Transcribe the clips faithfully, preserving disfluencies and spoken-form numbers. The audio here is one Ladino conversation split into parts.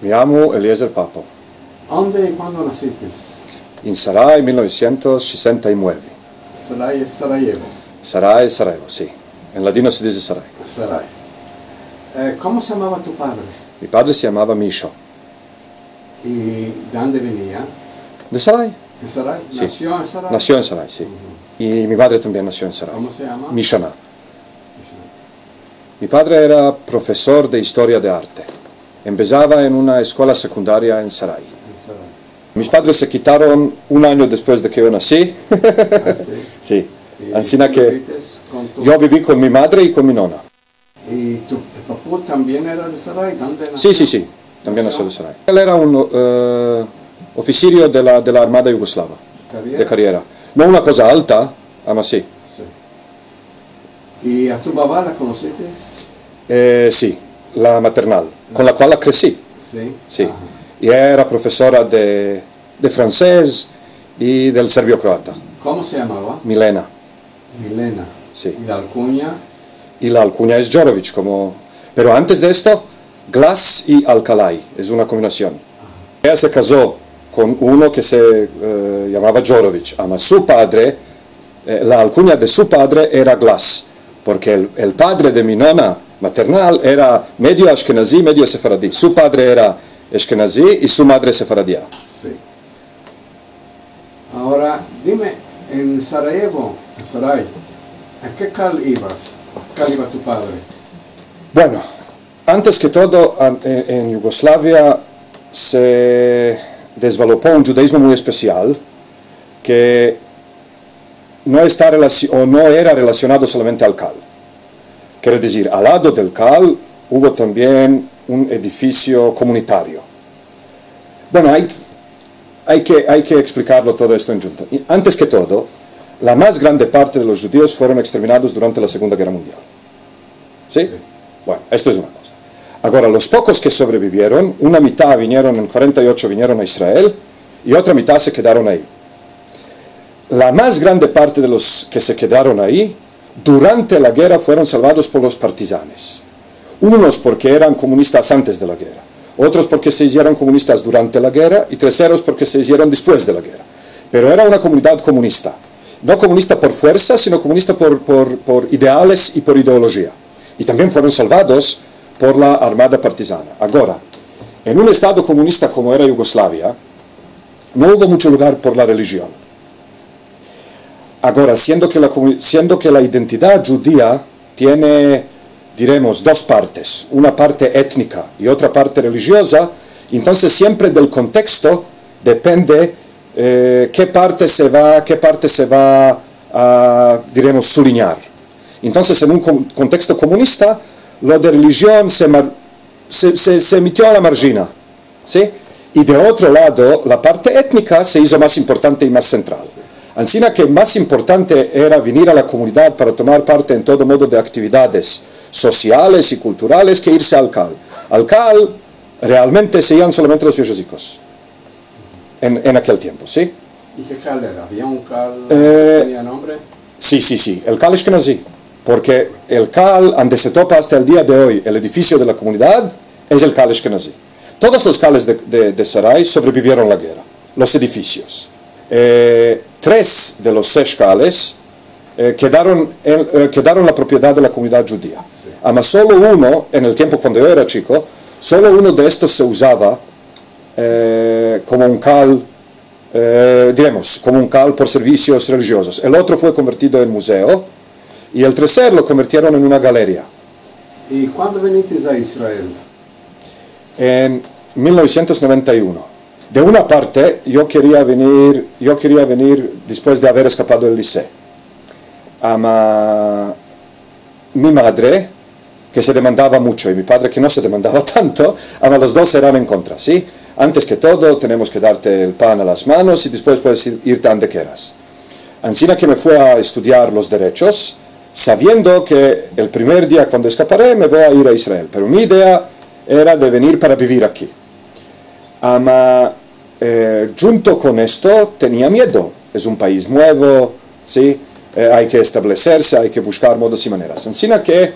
Mi yamo Eliezer Papo. Onde i kuando nasiste? En Sarai, mil novesientos sesenta i mueve. Sarai es Sarajevo. Sarai es Sarajevo, si. En ladino se dize Sarai. Sarai. E, komo se yamava tu padre? Mi padre se yamava Misho. I de onde venia? De Sarai. De Sarai? Si. Nasio en Sarai? Nasio en Sarai, si. I mi madre tambien nasio en Sarai. Komo se yama? Mishona. Mi padre era profesor de istoria de arte. Empesava en una eskuela sekundaria en Sarai. En Sarai. Mis padres se kitaron un anyo despues de ke yo nasi. A, si? Si. I tu bivites kon tu... Yo bivi kon mi madre i kon mi nona. I tu papu tambien era de Sarai? De onde nasio? Si, si, si. Tambien nasio de Sarai. El era un, e, ofisirio de la, de la Armada Yugoslava. Kariera? De kariera. No una koza alta, ama si. Si. I a tu baba la konosiste? E, si, la maternal, kon la kual la kresi. Si? Si. Aha. I era profesora de, de fransez i del serbio-kroata. Komo se yamava? Milena. Milena. Si. I la alkunya? I la alkunya es Djorović, komo, pero antes de esto, Glas i Alkalay, es una kombinasion. Eya se kazo kon uno ke se, e, yamava Djorović, ama su padre, e, la alkunya de su padre era Glas, porke el, el padre de mi nona maternal era medio ashkenazi, medio sefaradi. Su padre era ashkenazi i su madre sefaradia. Si. Agora, dime, en Sarajevo, en Sarai, a ke kal ivas? Kal iva tu padre? Bueno, antes ke todo, an-, en, en Yugoslavia se dezvelopo un djudaizmo muy espesial, ke no esta relasio-, o no era relasionado solamente al kal. Kere dizir, al lado del kal uvo tambien un edifisio komunitario. Bueno, ay, ay ke, ay ke eksplikarlo todo esto en djunto. I antes ke todo, la mas grande parte de los djudios fueron eksterminados durante la Segunda Gerra Mundial. Si? Si. Bueno, esto es una koza. Agora, los pokos ke sobrevivieron, una mitad vinieron, en kuarenta i ocho vinieron a Israel, i otra mitad se kedaron ayi. La mas grande parte de los ke se kedaron ayi, durante la gerra fueron salvados por los partizanes. Unos porke eran komunistas antes de la gerra, otros porke se izieron komunistas durante la gerra, i terseros porke se izieron despues de la gerra. Pero era una komunidad komunista. No komunista por fuersa, sino komunista por, por, por ideales i por ideolojia. I tambien fueron salvados por la armada partizana. Agora, en un estado komunista komo era Yugoslavia, no uvo mucho lugar por la relijion. Agora, siendo ke la komu-, siendo ke la identidad djudia tiene, diremos, dos partes, una parte etnika i otra parte relijioza, entonses siempre del konteksto depende, e, ke parte se va, ke parte se va a, diremos, sulinyar. Entonses, en un kon-, konteksto komunista, lo de relijion se mar-, se, se, se metio a la marjina. Si? I de otro lado, la parte etnika se izo mas importante i mas sentral. Ansina ke mas importante era venir a la komunidad para tomar parte en todo modo de aktividades sosiales i kulturales ke irse al kal. Al kal realmente se ian solamente los vejozikos en, en akel tiempo, si? I ke kal era? Avia un kal, e, tenia nombre? Si, si, si. El kal eshkenazi. Porke el kal, ande se topa asta el dia de oy el edifisio de la komunidad, es el kal eshkenazi. Todos los kales de, de, de Sarai sobrevivieron la gerra, los edifisios. E, tres de los sesh kales, e, kedaron en, e, kedaron la propiedad de la komunidad djudia. Si. Ama solo uno, en el tiempo kuando yo era chiko, solo uno de estos se uzava, e, komo un kal, e, diremos, komo un kal por servisios relijozos. El otro fue konvertido en muzeo i el terser lo konvertieron en una galeria. I kuando vinites a Israel? En mil novesientos noventa i uno. De una parte, yo keria venir, yo keria venir despues de aver eskapado el liseo. Ama mi madre, ke se demandava muncho, i mi padre, ke no se demandava tanto, ama los dos eran en kontra, si? Antes ke todo, tenemos ke darte el pan a las manos i despues puedes ir, irte ande keras. Ansina ke me fui a estudiar los derechos, saviendo ke el primer dia kuando eskapare me vo a ir a Israel. Pero mi idea era de venir para bivir aki. Ama, e, djunto kon esto, tenia miedo. Es un pais muevo, si? E, ay ke estableserse, ay ke bushkar modos i maneras. Ansina ke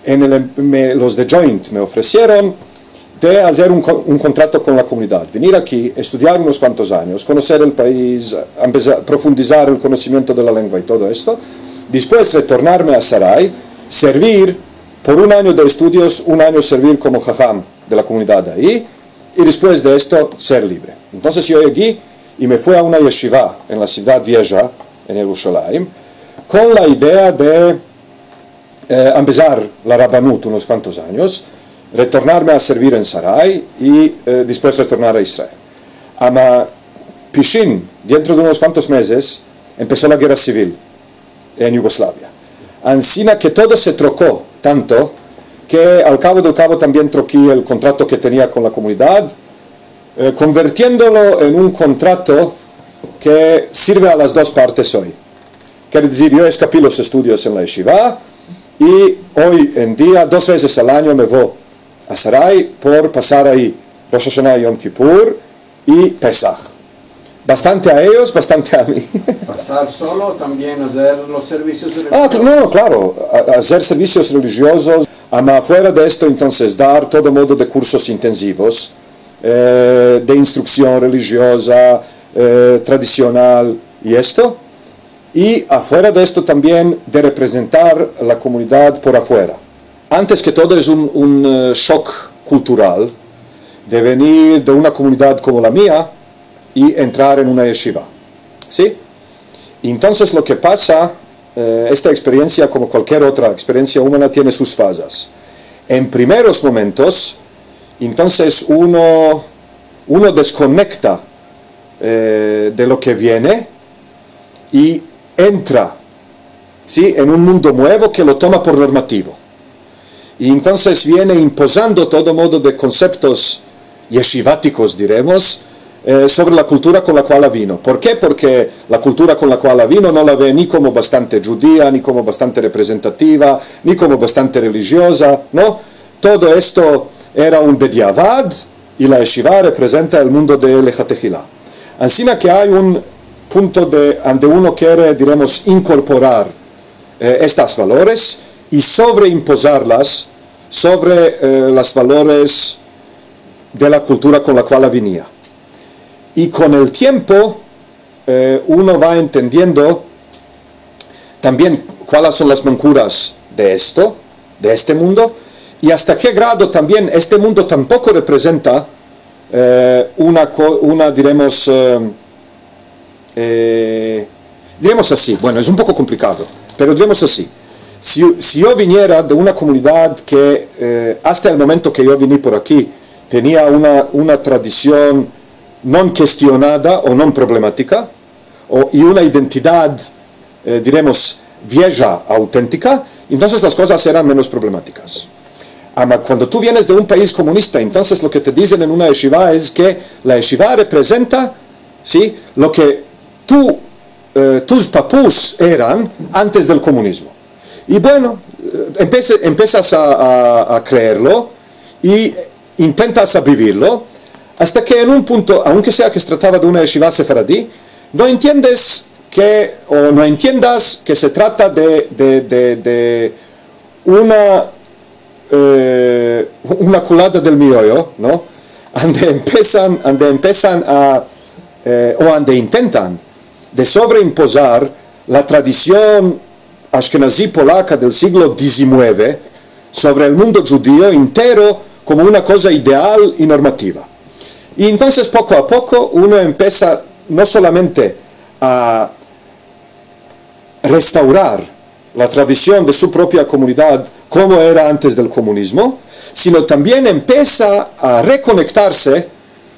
en el em-, me, los de Joint me ofresieron te azer un ko-, un kontrato kon la komunidad, venir aki, estudiar unos kuantos anyos, konoser el pais, empesar, profundizar el konosimiento de la lengua i todo esto, despues retornarme a Sarai, servir por un anyo de estudios, un anyo servir komo haham de la komunidad ayi, i despues de esto ser livre. Entonses yo yegi i me fui a una yeshiva en la sivdad vieja, en Yerushalayim, kon la idea de, eh, empesar la rabanut unos kuantos anyos, retornarme a servir en Sarai i, eh, despues retornar a Israel. Ama pishin, dentro de unos kuantos mezes, empeso la gerra sivil en Yugoslavia. Ansina ke todo se troko tanto ke al kavo del kavo tambien troki el kontrato ke tenia kon la komunidad, eh, konvertiendolo en un kontrato ke sirve a las dos partes oy. Kere dizir, yo eskapi los estudios en la yeshiva i oy en dia, dos vezes al anyo me vo a Sarai por pasar ayi Rosh Hashanah, Yom Kippur i Pesah. Bastante a eyos, bastante a mi. Pasar solo o tambien azer los servisios de Ah, cl-, no, no, klaro, a-, azer servisios relijiozos, ama fuera de esto, entonses, dar todo modo de kursos intenzivos, eh, de instruksion relijioza, eh, tradisional i esto. I afuera de esto tambien de reprezentar la komunidad por afuera. Antes ke todo es un, un, eh, shok kultural de venir de una komunidad komo la mia i entrar en una yeshiva. Si? I entonses lo ke pasa, eh, esta eksperiensia, komo kualkier otra eksperiensia umana, tiene sus fazas. En primeros momentos, entonses uno, uno deskonekta, eh, de lo ke viene i entra, si, en un mundo muevo ke lo toma por normativo. I entonses viene impozando todo modo de konseptos yeshivatikos, diremos, eh, sovre la kultura kon la kual la vino. Por ke? Porke la kultura kon la kual la vino no la ve ni komo bastante djudia, ni komo bastante reprezentativa, ni komo bastante relijioza, no? Todo esto era un bediavad, i la yeshiva reprezenta el mundo de Lehatehila. Ansina ke ay un punto de, ande uno kere, diremos, inkorporar, eh, estas valores i sovreimpozarlas sovre, eh, las valores de la kultura kon la kual la vinia. I kon el tiempo, eh, uno va entendiendo tambien kualas son las mankuras de esto, de este mundo, i asta ke grado tambien este mundo tampoko reprezenta, eh, una ko-, una, diremos, eh, eh, diremos asi, bueno, es un poko komplikado, pero diremos asi, si, si yo viniera de una komunidad ke, eh, asta el momento ke yo vini por aki, tenia una, una tradision non kestionada o non problematika, o, i una identidad, eh, diremos, vieja, autentika, entonses las kozas eran menos problematikas. Ama, kuando tu vienes de un pais komunista, entonses lo ke te dizen en una yeshiva es ke la yeshiva reprezenta, si, lo ke tu, eh, tus papus eran antes del komunizmo. I bueno, eh, empese-, empesas a, a, a kreerlo i intentas a bivirlo, asta ke en un punto, aunke sea ke se tratava de una yeshiva sefaradi, no entiendes ke, o no entiendas ke se trata de, de, de, de una, eh, una kulada del mioyo, no? Ande empesan, ande empesan a, eh, o ande intentan de sovreimpozar la tradision ashkenazi polaka del siglo dizimueve sovre el mundo djudio intero komo una koza ideal i normativa. I entonses, poko a poko, uno empesa no solamente a restaurar la tradision de su propia komunidad komo era antes del komunizmo, sino tambien empesa a rekonektarse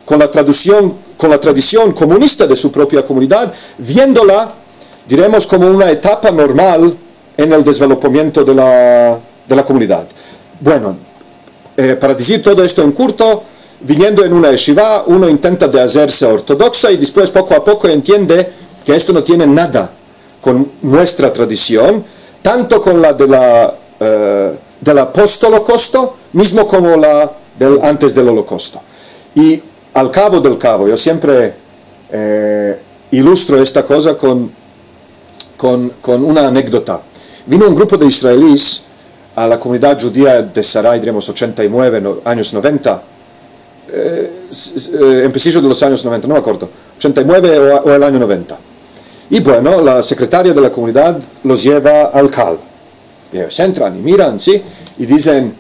kon la tradision, kon la tradision komunista de su propia komunidad, viendola, diremos, komo una etapa normal en el dezvelopamiento de la, de la komunidad. Bueno, eh, para dizir todo esto en kurto, viniendo en una yeshiva, uno intenta de azerse ortodoksa i despues, poko a poko, entiende ke esto no tiene nada kon muestra tradision, tanto kon la de la, eh, del post-Olokosto, mizmo komo la del antes del Olokosto. I al kavo del kavo, yo siempre, eh, ilustro esta koza kon, kon, kon una anekdota. Vino un grupo de israelis a la komunidad djudia de Sarai, diremos, ochenta i mueve, no, anyos noventa, eh, s- s- eh, empesijo de los anyos noventa, no me akordo, ochenta i mueve o, o el anyo noventa. I bueno, la sekretaria de la komunidad los yeva al kal. I eyos entran i miran, si? I dizen,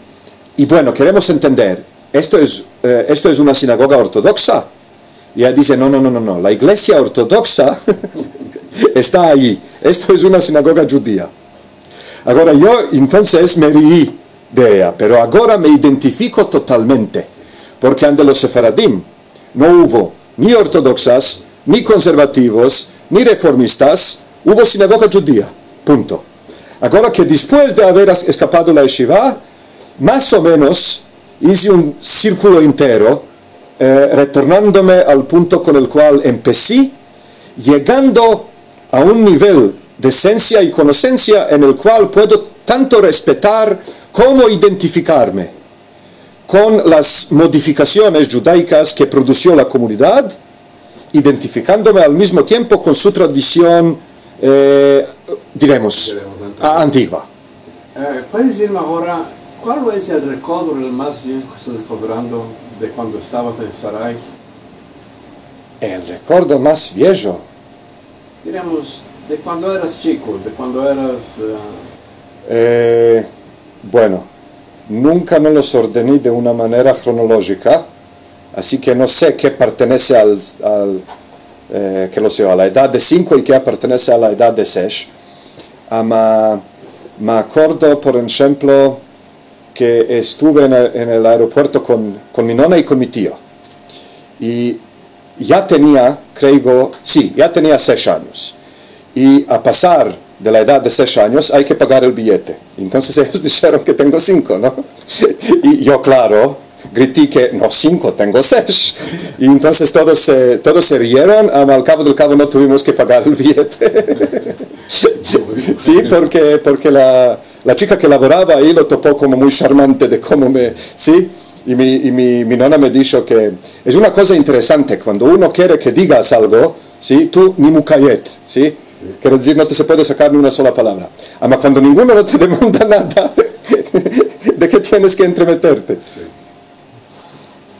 i bueno, keremos entender, esto es, eh, esto es una sinagoga ortodoksa? I eya dize, no, no, no, no, no, la iglesia ortodoksa esta ayi, esto es una sinagoga djudia. Agora yo entonses me rii de eya, pero agora me identifiko totalmente, porke ande los sefaradim no uvo ni ortodoksas, ni konservativos, ni reformistas, uvo sinagoga djudia, punto. Agora ke despues de aver as- eskapado la yeshiva, mas o menos ize un sirkulo entero, eh, retornandome al punto kon el kual empesi, yegando a un nivel de sensia i konosensia en el kual puedo tanto respetar komo identifikarme kon las modifikasiones djudaikas ke produsio la komunidad, identifikandome al mizmo tiempo kon su tradision, eh, diremos, Diremos antigua. a- antigua. Eh, puedes dizirme agora kual es el rekordo el mas viejo ke estas rekordrando de kuando estavas en Sarai? El rekordo mas viejo? Diremos, de kuando eras chiko, de kuando eras, eh, Eh, bueno, nunka no los ordeni de una manera kronolojika, asi ke no se ke apartenese al, al, eh, ke lo se, a la edad de sinko i ke apartenese a la edad de sesh. Ama me akordo, por enshemplo, ke estuve en el, en el aeropuerto kon, kon mi nona i kon mi tio. I ya tenia, kreigo, si, ya tenia sesh anyos. I a pasar de la edad de sesh anyos ay ke pagar el biyete. Entonses eyos disheron ke tengo sinko, no? I yo, klaro, griti ke, no, sinko, tengo sesh. I entonses todos se, todos se rieron, ama al kavo del kavo no tuvimos ke pagar el biyete. Si, porke, porke la, la chika ke lavorava ayi lo topo komo muy sharmante de komo me, si, i mi, i mi, mi nona me disho ke es una koza interesante, kuando uno kere ke digas algo, si, tu ni mukayet, si, kere dizir, no te se puede sakar ni una sola palavra. Ama kuando ninguno no te demanda nada, de ke tienes ke entremeterte?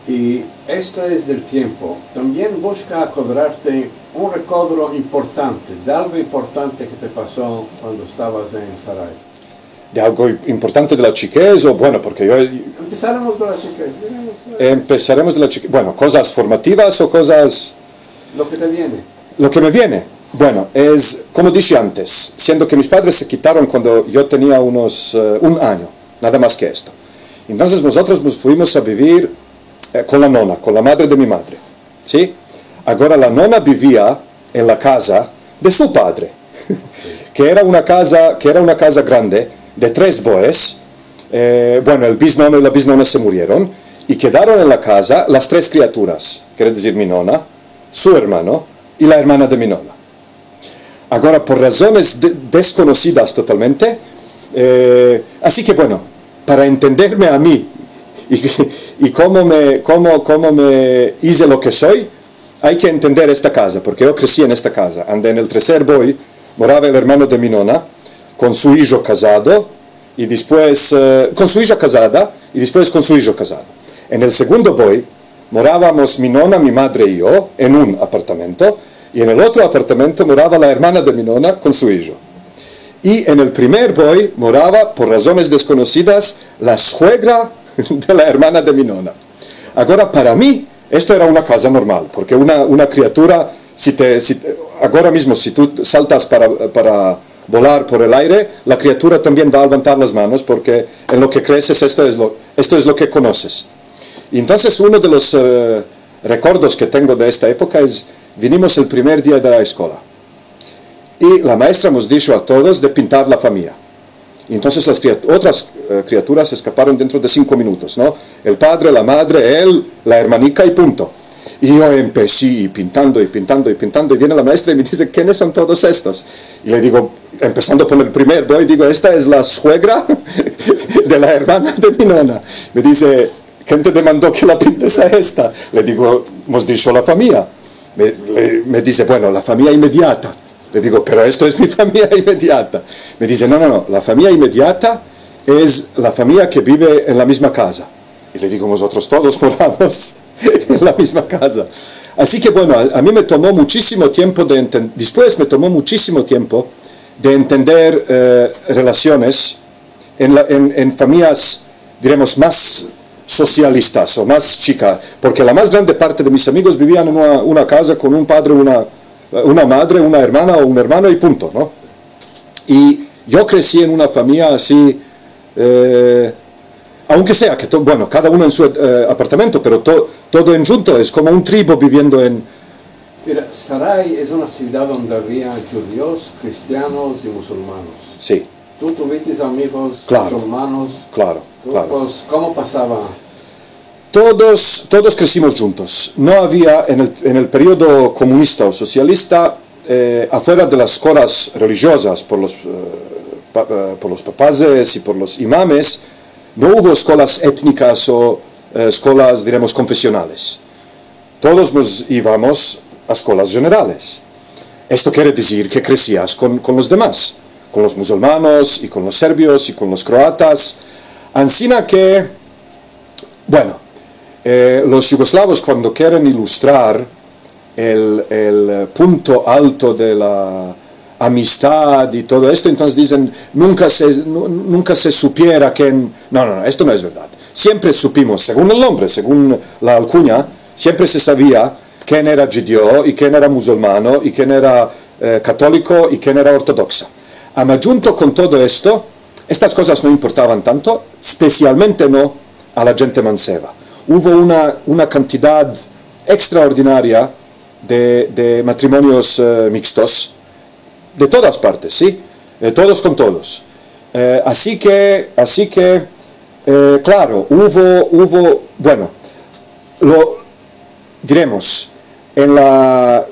I esto es del tiempo. Tambien buska akodrarte un rekodro importante, de algo importante ke te paso kuando estavas en Sarai. De algo importante de la chikez, o, bueno, porke yo... Empesaremos de la chikez, diremos, eh, empesaremos de la chikez. Bueno, kozas formativas o kozas... Lo ke te viene. Lo ke me viene, bueno, es, komo dishe antes, siendo ke mis padres se kitaron kuando yo tenia unos, eh, un anyo, nada mas ke esto. Entonses mozotros mos fuimos a bivir, eh, kon la nona, kon la madre de mi madre, si? Agora la nona bivia en la kaza de su padre, ke era una kaza, ke era una kaza grande de tres boyes. Eh, bueno, el biznono i la biznona se murieron i kedaron en la kaza las tres kriaturas, kere dizir mi nona, su ermano i la ermana de mi nona. Agora, por razones de- deskonosedas totalmente, eh, asi ke, bueno, para entenderme a mi i, i komo me, komo, komo me ize lo ke soy, ay ke entender esta kaza, porke yo kresi en esta kaza, ande en el treser boy morava el ermano de mi nona kon su ijo kazado, i despues, eh, kon su ija kazada, i despues kon su ijo kazado. En el segundo boy moravamos mi nona, mi madre i yo en un apartamento, i en el otro apartamento morava la ermana de mi nona kon su ijo. I en el primer boy morava, por razones deskonosedas, la suegra de la ermana de mi nona. Agora, para mi, esto era una kaza normal, porke una, una kriatura, si te, si te- agora mizmo, si tu saltas para, para volar por el aire, la kriatura tambien va a levantar las manos, porke en lo ke kreses, esto es lo, esto es lo ke konoses. I entonses uno de los, eh, rekordos ke tengo de esta epoka es, vinimos el primer dia de la eskola. I la maestra mos disho a todos de pintar la famiya. I entonses las kriat- otras, eh, kriaturas eskaparon dentro de sinko minutos, no? El padre, la madre, el, la ermanika i punto. I yo empesi pintando i pintando i pintando, i viene la maestra i me dize, "Kenes son todos estos?" I le digo, empesando por el primer boy, digo, "Esta es la suegra de la ermana de mi nona." Me dize, "Ken te demando ke la pintes a esta?" Le digo, "Mos disho la famiya." Me, le- me dize, "Bueno, la famiya imediata." Le digo, "Pero esto es mi famiya imediata." Me dize, "No, no, no, la famiya imediata es la famiya ke bive en la mizma kaza." I le digo, "Mozotros todos moramos en la mizma kaza. Asi ke, bueno, a, a mi me tomo muchisimo tiempo de enten-, despues me tomo muchisimo tiempo de entender, eh, relasiones en la, en, en famiyas, diremos, mas sosialistas o mas chika, porke la mas grande parte de mis amigos bivian en una, una kaza kon un padre, una, una madre, una ermana o un ermano i punto, no? I yo kresi en una famiya asi, eh, aunke sea ke to-, bueno, kada uno en su, eh, apartamento, pero to-, todo en djunto, es komo un tribu biviendo en... Mira, Sarai es una sivdad onde avia djudios, kristianos i musulmanos. Si. Tu tuvites amigos musulmanos. Klaro, klaro. Tu, klaro. Pues, komo pasava? Todos, todos kresimos djuntos. No avia, en el, en el periodo komunista o sosialista, eh, afuera de las eskolas relijiozas por los, eh, pa-, eh, por los papazes i por los imames, no uvo eskolas etnikas o, eh, eskolas, diremos, konfesionales. Todos mos ivamos a eskolas jenerales. Esto kere dizir ke kresias kon, kon los demas, kon los musulmanos i kon los serbios i kon los kroatas. Ansina ke, bueno, eh, los yugoslavos, kuando keren ilustrar el, el punto alto de la amistad i todo esto, entonses dizen, "Nunka se, nu-, nunka se supiera ken." No, no, no, esto no es verdad. Siempre supimos, segun el nombre, segun la alkunya, siempre se savia ken era djudio i ken era musulmano i ken era, eh, katoliko i ken era ortodoksa. Ama djunto kon todo esto, estas kozas no importavan tanto, spesialmente no a la djente manseva. Uvo una, una kantidad ekstraordinaria de, de matrimonios, eh, mikstos, de todas partes, si? Eh, todos kon todos. Eh, asi ke, asi ke, eh, klaro, uvo, uvo, bueno, lo, diremos, en la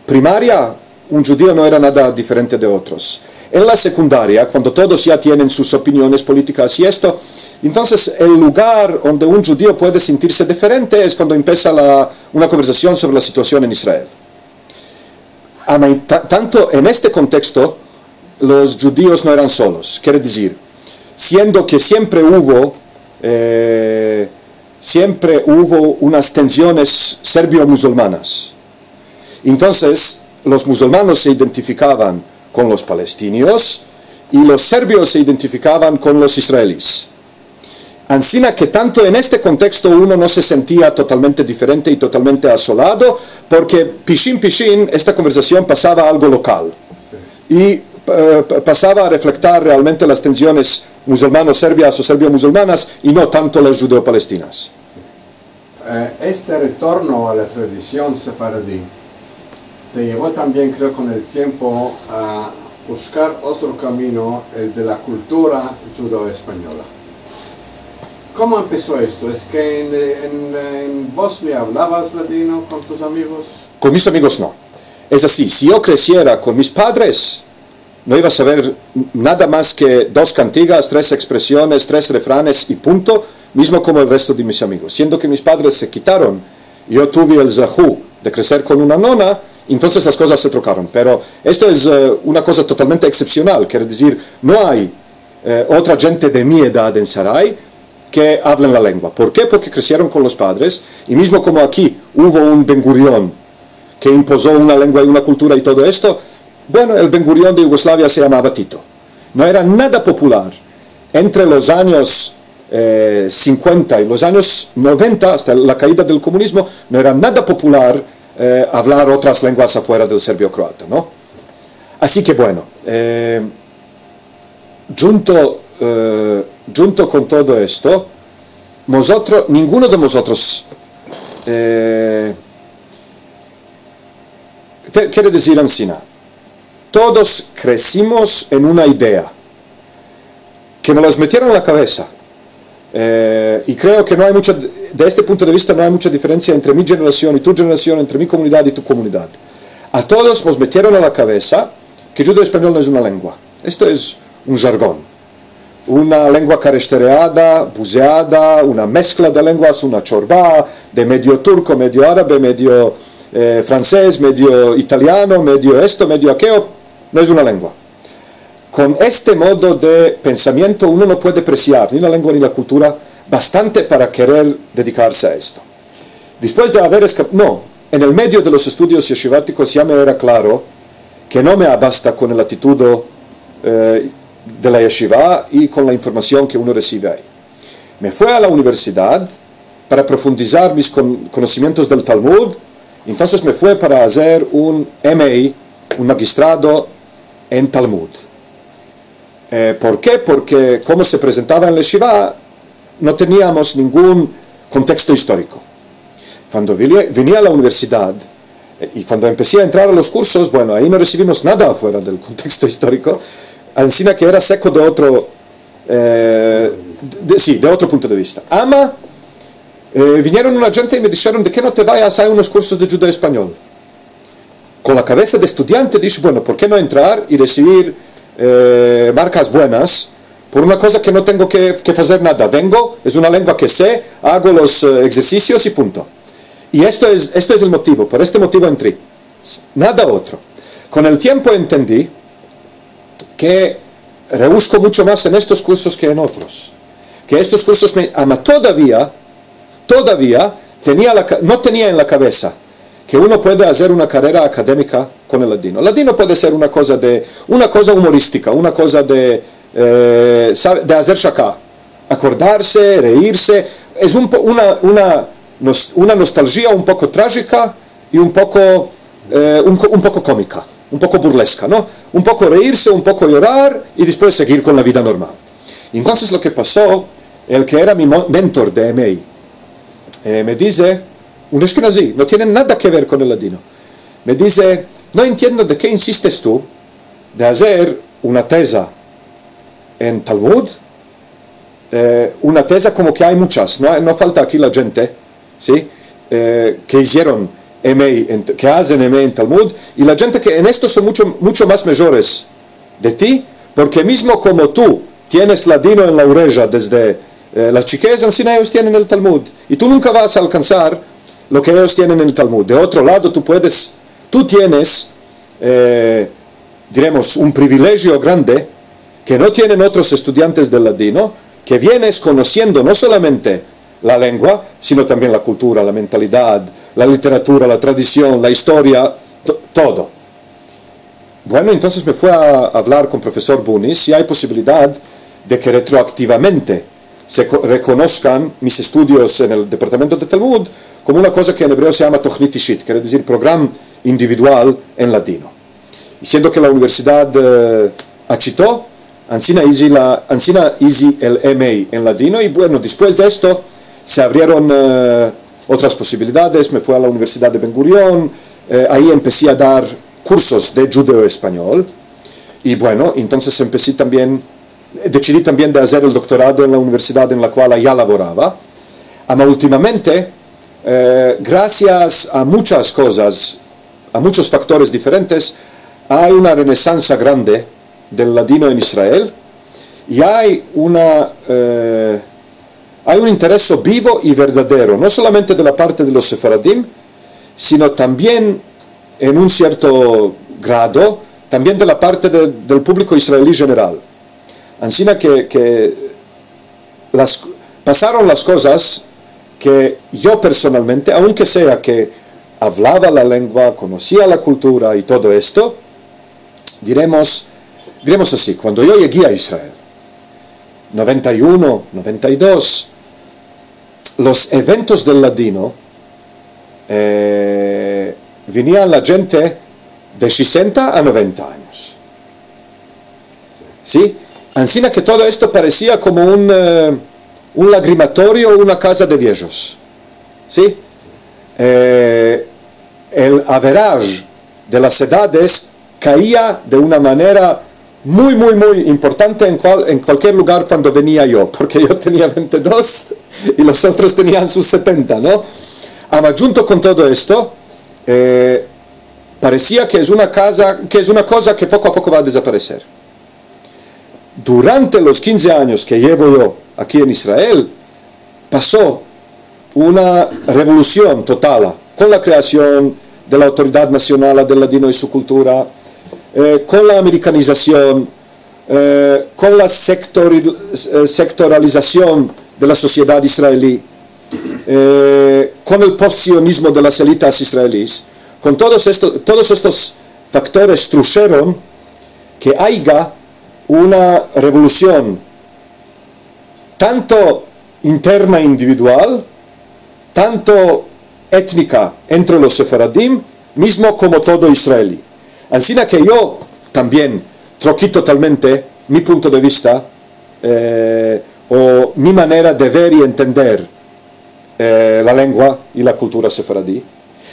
primaria, un djudio no era nada diferente de otros. En la sekundaria, kuando todos ya tienen sus opiniones politikas i esto, entonses el lugar onde un djudio puede sentirse diferente es kuando empesa la, una konversasion sovre la situasion en Israel. Ama, ta-, tanto en este konteksto, los djudios no eran solos. Kere dizir, siendo ke siempre uvo, eh, siempre uvo unas tensiones serbio-musulmanas. Entonses, los musulmanos se identifikavan kon los palestinios i los serbios se identifikavan kon los israelis. Ansina ke tanto en este konteksto uno no se sentia totalmente diferente i totalmente asolado, porke pishin pishin esta konversasion pasava algo lokal. Si. I, eh, pa-, pasava a reflektar realmente las tensiones musulmano-serbias o serbio-musulmanas i no tanto las djudeo-palestinas. Si. Eh, este retorno a la tradision sefaradi te yevo tambien, kreo, kon el tiempo a bushkar otro kamino, el de la kultura djudeo-espanyola. Komo empeso esto? Es ke en, en, en Bosnia avlavas ladino kon tus amigos? Kon mis amigos no. Es asi, si yo kresiera kon mis padres, no iva a saver nada mas ke dos kantigas, tres ekspresiones, tres refranes i punto, mizmo komo el resto de mis amigos. Siendo ke mis padres se kitaron, yo tuve el zahu de kreser kon una nona, entonses las kozas se trokaron. Pero esto es, eh, una koza totalmente eksepsional, kere dizir, no ay, eh, otra djente de mi edad en Sarai ke avlen la lengua. Por ke? Porke kresieron kon los padres, i mizmo komo aki uvo un Ben Gurion ke impozo una lengua i una kultura i todo esto, bueno, el Ben Gurion de Yugoslavia se yamava Tito. No era nada popular entre los anyos, eh, sinkuenta i los anyos noventa, asta la kaida del komunizmo, no era nada popular, eh, avlar otras lenguas afuera del serbio-kroato, no? Asi ke, bueno, eh, djunto, eh, djunto kon todo esto, mozotro-, ninguno de mozotros, eh, te-, kere dizir ansina, todos kresimos en una idea ke mos las metieron en la kavesa. Eh, i kreo ke no ay mucha, de este punto de vista, no ay mucha diferensia entre mi djenerasion i tu djenerasion, entre mi komunidad i tu komunidad. A todos mos metieron a la kavesa ke djudeo-espanyol no es una lengua. Esto es un jargon. Una lengua kareshtareada, buzeada, una meskla de lenguas, una chorba de medio turko, medio arabe, medio, eh, franses, medio italiano, medio esto, medio akeo. No es una lengua. Kon este modo de pensamiento uno no puede apresiar ni la lengua ni la kultura bastante para kerer dedikarse a esto. Despues de aver eskap-, no, en el medio de los estudios yeshivatikos ya me era klaro ke no me abasta kon el atitudo, eh, de la yeshiva i kon la informasion ke uno resive ayi. Me fue a la universidad para profundizar mis kon-, konosimientos del Talmud, entonses me fue para azer un M A, un magistrado en Talmud. Eh, por ke? Porke komo se prezentava en la yeshiva, no teniamos ningun konteksto istoriko. Kuando vini, vini a la universidad, eh, i kuando empesi a entrar a los kursos, bueno, ayi no resivimos nada afuera del konteksto istoriko, ansina ke era seko de otro, eh, de, si, de otro punto de vista. Ama, eh, vinieron una djente i me disheron: "De ke no te vayas? Ay unos kursos de djudeo-espanyol." Kon la kavesa de estudiante, dishe: "Bueno, por ke no entrar i resivir, eh, markas buenas por una koza ke no tengo ke, ke fazer nada? Vengo, es una lengua ke se, ago los, eh, egzersisios i punto." I esto es, esto es el motivo, por este motivo entri. S-, nada otro. Kon el tiempo entendi ke rehusko muncho mas en estos kursos ke en otros. Ke estos kursos me, ama todavia, todavia tenia la ka-, no tenia en la kavesa ke uno puede azer una karera akademika kon el ladino. Ladino puede ser una koza de, una koza umoristika, una koza de, eh, save, de azer shaka, akordarse, reirse. Es un po-, una, una nos-, una nostaljia un poko trajika i un poko, eh, un ko-, un poko komika, un poko burleska, no? Un poko reirse, un poko yorar i despues segir kon la vida normal. Entonses lo ke paso, el ke era mi mo-, mentor de M A, eh, me dize, un eshkenazi, no tiene nada ke ver kon el ladino. Me dize: "No entiendo de ke insistes tu de azer una teza en Talmud, eh, una teza komo ke ay munchas, no, no falta aki la djente, si, eh, ke izieron M A en, ke azen M A en Talmud, i la djente ke en esto son muncho, muncho mas mejores de ti, porke mizmo komo tu tienes ladino en la oreja desde, eh, la chikez, ansina eyos tienen el Talmud, i tu nunka vas a alkansar lo ke eyos tienen en el Talmud. De otro lado, tu puedes, tu tienes, eh, diremos, un privilejio grande ke no tienen otros estudiantes del ladino, ke vienes konosiendo no solamente la lengua, sino tambien la kultura, la mentalidad, la literatura, la tradision, la istoria, to-, todo." Bueno, entonses me fui a avlar kon profesor Bunis si ay posibilidad de ke retroaktivamente se ko-, rekonoskan mis estudios en el departamento de Talmud komo una koza ke en ebreo se yama tohnit ishit, kere dizir program individual en ladino. I siendo ke la universidad, eh, achito, ansina izi la, ansina izi el M A en ladino, i bueno, despues de esto se avrieron, eh, otras posibilidades. Me fui a la Universidad de Ben Gurion, eh, ayi empesi a dar kursos de djudeo-espanyol, i bueno, entonses empesi tambien, desidi tambien de azer el doktorado en la universidad en la kual ya lavorava. Ama ultimamente, eh, grasias a munchas kozas, a munchos faktores diferentes, ay una renesansa grande del ladino en Israel, i ay una, eh, ay un intereso bivo i verdadero, no solamente de la parte de los sefaradim, sino tambien, en un sierto grado, tambien de la parte de, del publiko israeli jeneral. Ansina ke, ke las, pasaron las kozas ke yo personalmente, aunke sea ke avlava la lengua, konosia la kultura i todo esto, diremos, diremos ansi, kuando yo yegi a Israel, noventa i uno, noventa i dos, los eventos del ladino, eh, vinian la djente de sesenta a noventa anyos. Si? Ansina ke todo esto paresia komo un, eh, un lagrimatorio, una kaza de viejos. Si? Eh, el average de las edades kaia de una manera muy, muy, muy importante en kual-, en kualkier lugar kuando venia yo, porke yo tenia vente i dos i los otros tenian sus setenta, no? Ama djunto kon todo esto, eh, paresia ke es una kaza, ke es una koza ke poko a poko va a dezapareser. Durante los kinze anyos ke yevo yo aki en Israel, paso una revolusion total kon la kreasion de la Autoridad Nasional del Ladino i su Kultura, eh, kon la amerikanizasion, eh, kon la sektori-, eh, sektoralizasion de la sosiedad israeli, eh, kon el postsionizmo de las elitas israelis, kon todos esto-, todos estos faktores trusheron ke ayga una revolusion tanto interna individual, tanto etnika entre los sefaradim, mizmo komo todo israeli. Ansina ke yo tambien troki totalmente mi punto de vista, eh, o mi manera de ver i entender, eh, la lengua i la kultura sefaradi.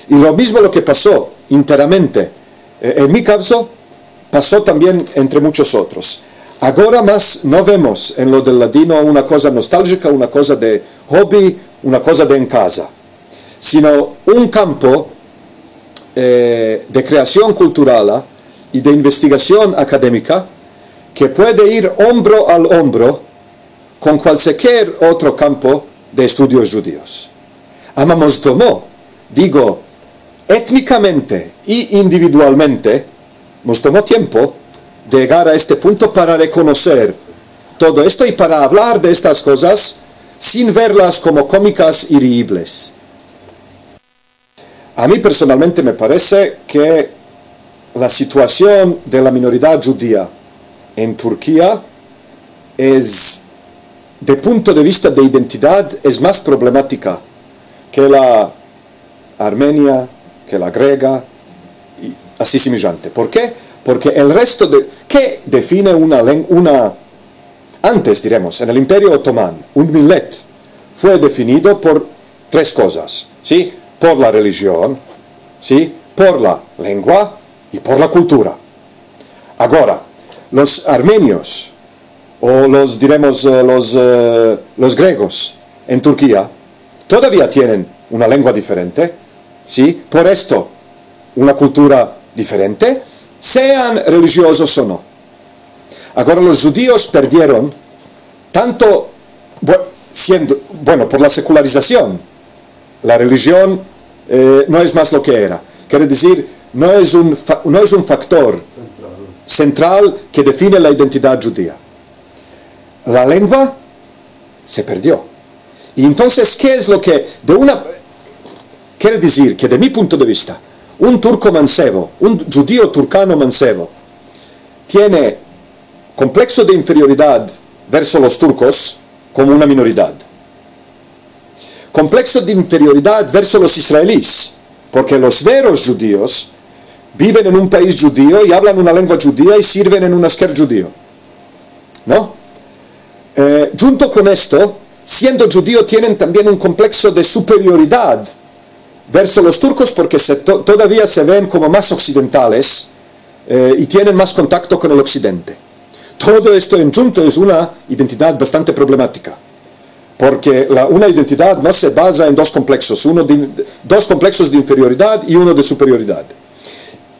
I lo mizmo lo ke paso interamente, eh, en mi kavzo, paso tambien entre muchos otros. Agora mas no vemos en lo del ladino una koza nostaljika, una koza de hobi, una koza de en kaza, sino un kampo, eh, de kreasion kulturala i de investigasion akademika ke puede ir ombro al ombro kon kualkier otro kampo de estudios djudios. Ama mos tomo, digo, etnikamente i individualmente, mos tomo tiempo de yegar a este punto para rekonoser todo esto i para avlar de estas kozas sin verlas komo komikas i riibles. A mi personalmente me parese ke la situasion de la minoridad djudia en Turkia es, de punto de vista de identidad, es mas problematika ke la armenia, ke la grega, i ansi simijante. Por ke? Porke el resto de, ke define una len-, una, antes, diremos, en el Imperio Otoman, un milet fue definido por tres kozas, si? Por la relijion, si? Por la lengua i por la kultura. Agora, los armenios, o los, diremos, eh, los, eh, los gregos en Turkia, todavia tienen una lengua diferente, si? Por esto, una kultura diferente, sean relijiozos o no. Agora, los djudios perdieron tanto, bu-, siendo, bueno, por la sekularizasion, la relijion, eh, no es mas lo ke era. Kere dizir, no es un fa-, no es un faktor sentral ke define la identidad djudia. La lengua se perdio. I entonses, ke es lo ke, de una, kere dizir ke, de mi punto de vista, un turko mansevo, un djudio turkano mansevo, tiene komplekso de inferioridad verso los turkos komo una minoridad. Komplekso de inferioridad verso los israelis, porke los veros djudios biven en un pais djudio i avlan una lengua djudia i sirven en un asker djudio. No? Eh, djunto kon esto, siendo djudio, tienen tambien un komplekso de superioridad verso los turkos, porke se to-, todavia se ven komo mas oksidentales, eh, i tienen mas kontakto kon el oksidente. Todo esto en djunto es una identidad bastante problematika, porke la, una identidad no se baza en dos kompleksos, uno de, dos kompleksos de inferioridad i uno de superioridad.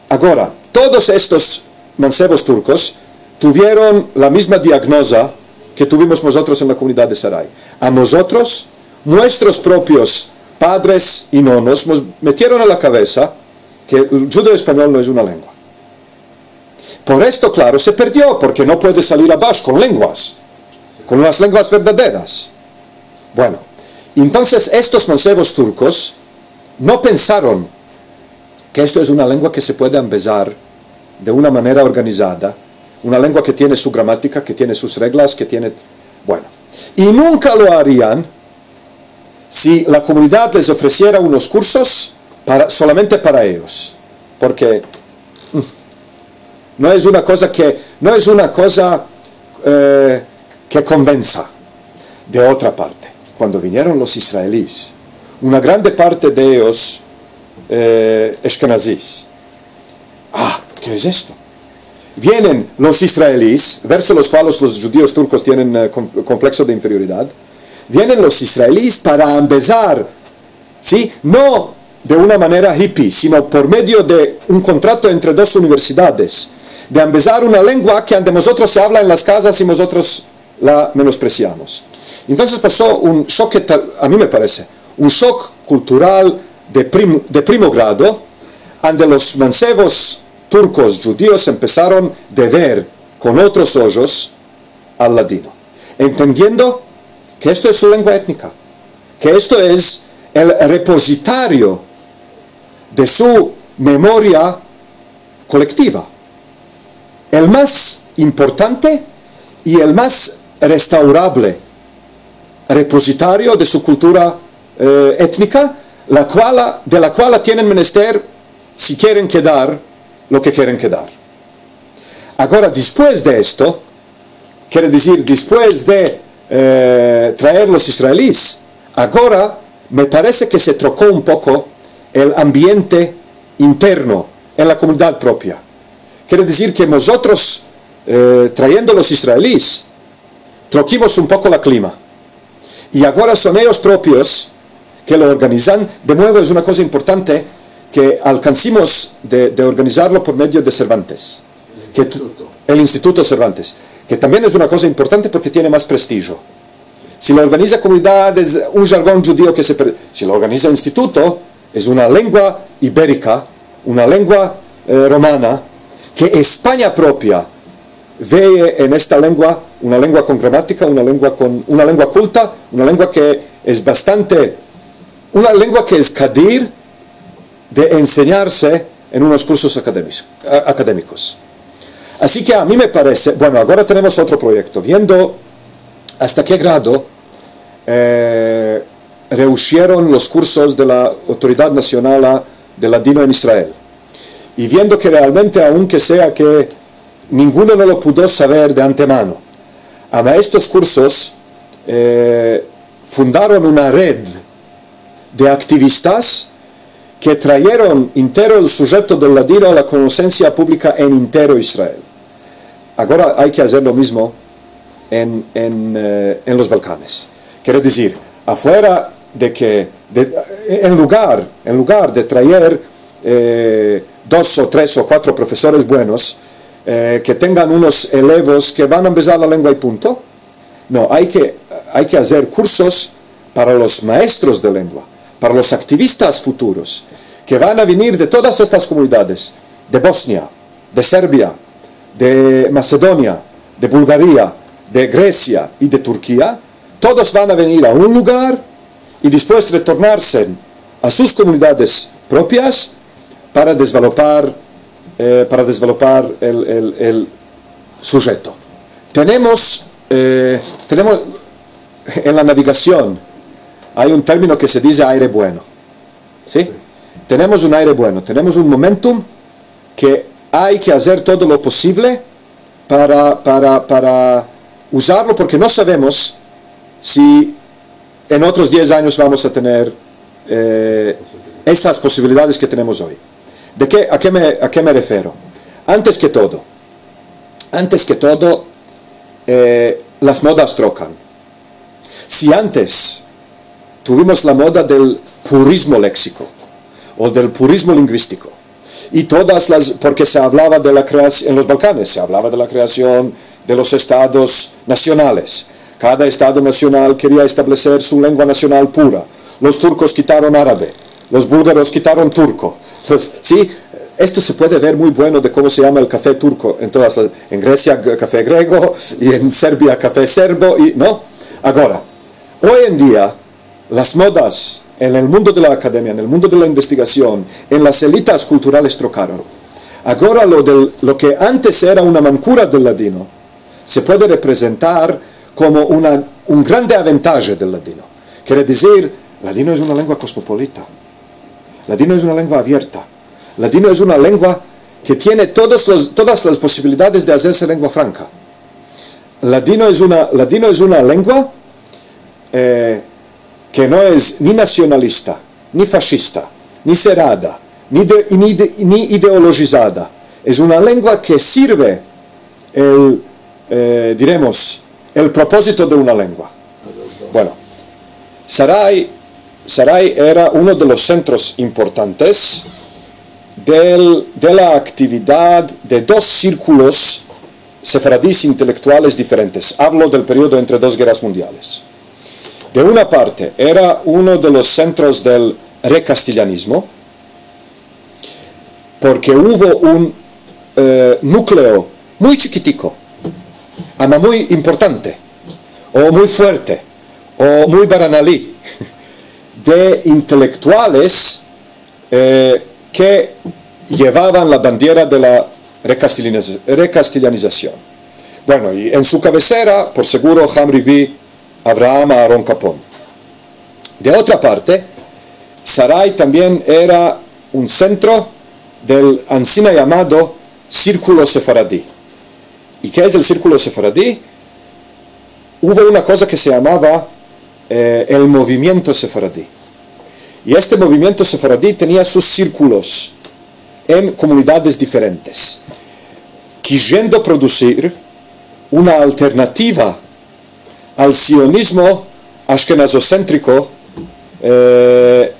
Agora, todos estos mansevos turkos tuvieron la mizma diagnoza ke tuvimos mozotros en la komunidad de Sarai. A mozotros, muestros propios padres i nonos mos metieron en la kavesa ke el djudeo-espanyol no es una lengua. Por esto, klaro, se perdio, porke no puede salir abash kon lenguas, kon las lenguas verdaderas. Bueno, entonses estos mansevos turkos no pensaron ke esto es una lengua ke se puede ambezar de una manera organizada, una lengua ke tiene su gramatika, ke tiene sus reglas, ke tiene, bueno, i nunka lo arian si la komunidad les ofresiera unos kursos para, solamente para eyos, porke, mm, no es una koza ke, no es una koza, eh, ke konvensa. De otra parte, kuando vinieron los israelis, una grande parte de eyos, eh, ashkenazis, ah, ke es esto? Vienen los israelis, verso los kualos los djudios turkos tienen, eh, kom-, komplekso de inferioridad, vienen los israelis para ambezar, si? No de una manera hipi, sino por medio de un kontrato entre dos universidades, de ambezar una lengua ke ande mozotros se avla en las kazas i mozotros la menospresiamos. Entonses paso un shok, a mi me parese, un shok kultural de prim-, de primo grado, ande los mansevos turkos djudios empesaron de ver kon otros ojos al ladino, entendiendo ke esto es su lengua etnika, ke esto es el repozitario de su memoria kolektiva, el mas importante i el mas restaurable repozitario de su kultura, eh, etnika, la kuala, de la kuala tienen menester si keren kedar lo ke keren kedar. Agora, despues de esto, kere dizir, despues de, eh, traer los israelis, agora me parese ke se troko un poko el ambiente interno en la komunidad propia. Kere dizir ke mozotros, eh, trayendo los israelis, trokimos un poko la klima. I agora son eyos propios ke lo organizan. De muevo, es una koza importante ke alkansimos de, de organizarlo por medio de Cervantes. Ke t-, el Instituto Cervantes, ke tambien es una koza importante porke tiene mas prestijo. Si lo organiza komunidades, un jargon djudio ke se per-, si lo organiza instituto, es una lengua iberika, una lengua, eh, romana, ke Espanya propia veye en esta lengua una lengua kon gramatika, una lengua kon, una lengua kulta, una lengua ke es bastante, una lengua ke es kadir de ensenyarse en unos kursos akademis-, a-, akademikos. Ansi ke a mi me parese, bueno, agora tenemos otro proyekto, viendo asta ke grado, eh, reushieron los kursos de la Autoridad Nasionala de Ladino en Israel. I viendo ke realmente, aunke sea ke ninguno no lo pudo saver de antemano, ama estos kursos, eh, fundaron una red de aktivistas ke trayeron intero el sujeto del ladino a la konosensia publika en intero Israel. Agora ay ke azer lo mizmo en, en, eh, en los Balkanes. Kere dizir, afuera de ke, de, en lugar, en lugar de trayer, eh, dos o tres o kuatro profesores buenos, eh, ke tengan unos elevos ke van a ambezar la lengua i punto, no, ay ke, ay ke azer kursos para los maestros de lengua, para los aktivistas futuros, ke van a venir de todas estas komunidades, de Bosnia, de Serbia, de Masedonia, de Bulgaria, de Gresia i de Turkia. Todos van a venir a un lugar i despues retornarse a sus komunidades propias para dezvelopar, eh, para dezvelopar el, el, el sujeto. Tenemos, eh, tenemos, en la navigasion ay un termino ke se dize aire bueno. Si? Si. Tenemos un aire bueno, tenemos un momentum ke ay ke azer todo lo posivle para, para, para uzarlo, porke no savemos si en otros diez anyos vamos a tener, eh, estas posibilidades ke tenemos oy. De ke, a ke me, a ke me refero? Antes ke todo, antes ke todo, eh, las modas trokan. Si antes tuvimos la moda del purizmo leksiko o del purizmo linguistiko, i todas las, porke se avlava de la kreas-, en los Balkanes se avlava de la kreasion de los estados nasionales. Kada estado nasional keria estableser su lengua nasional pura. Los turkos kitaron arabe, los bulgaros kitaron turko. Entonses, si, esto se puede ver muy bueno de komo se yama el kafe turko en todas las, en Gresia, g-, kafe grego, i en Serbia, kafe serbo, i, no? Agora, oy en dia, las modas en el mundo de la akademia, en el mundo de la investigasion, en las elitas kulturales trokaron. Agora lo del, lo ke antes era una mankura del ladino, se puede reprezentar komo una, un grande aventaje del ladino. Kere dizir, ladino es una lengua kosmopolita. Ladino es una lengua avierta. Ladino es una lengua ke tiene todos los, todas las posibilidades de azerse lengua franka. Ladino es una, ladino es una lengua, eh, ke no es ni nasionalista, ni fashista, ni serada, ni de, ni de, ni ideolojizada. Es una lengua ke sirve el, eh, diremos, el propozito de una lengua. Bueno, Sarai, Sarai era uno de los sentros importantes del, de la aktividad de dos sirkulos sefaradis intelektuales diferentes. Avlo del periodo entre dos gerras mundiales. De una parte, era uno de los sentros del rekastilyanizmo, porke uvo un, eh, nukleo muy chikitiko, ama muy importante, o muy fuerte, o muy baranali, de intelektuales, e, ke yevavan la bandiera de la rekastilianiz-, rekastilianizasion. Bueno, i en su kavesera, por seguro, Hamri bi Avraham Aharon Kapon. De otra parte, Sarai tambien era un sentro del ansina yamado Sirkulo Sefaradi. I ke es el Sirkulo Sefaradi? Uvo una koza ke se yamava, e, el Movimiento Sefaradi. I este Movimiento Sefaradi tenia sus sirkulos en komunidades diferentes, kiyendo produzir una alternativa al sionizmo ashkenazosentriko, e,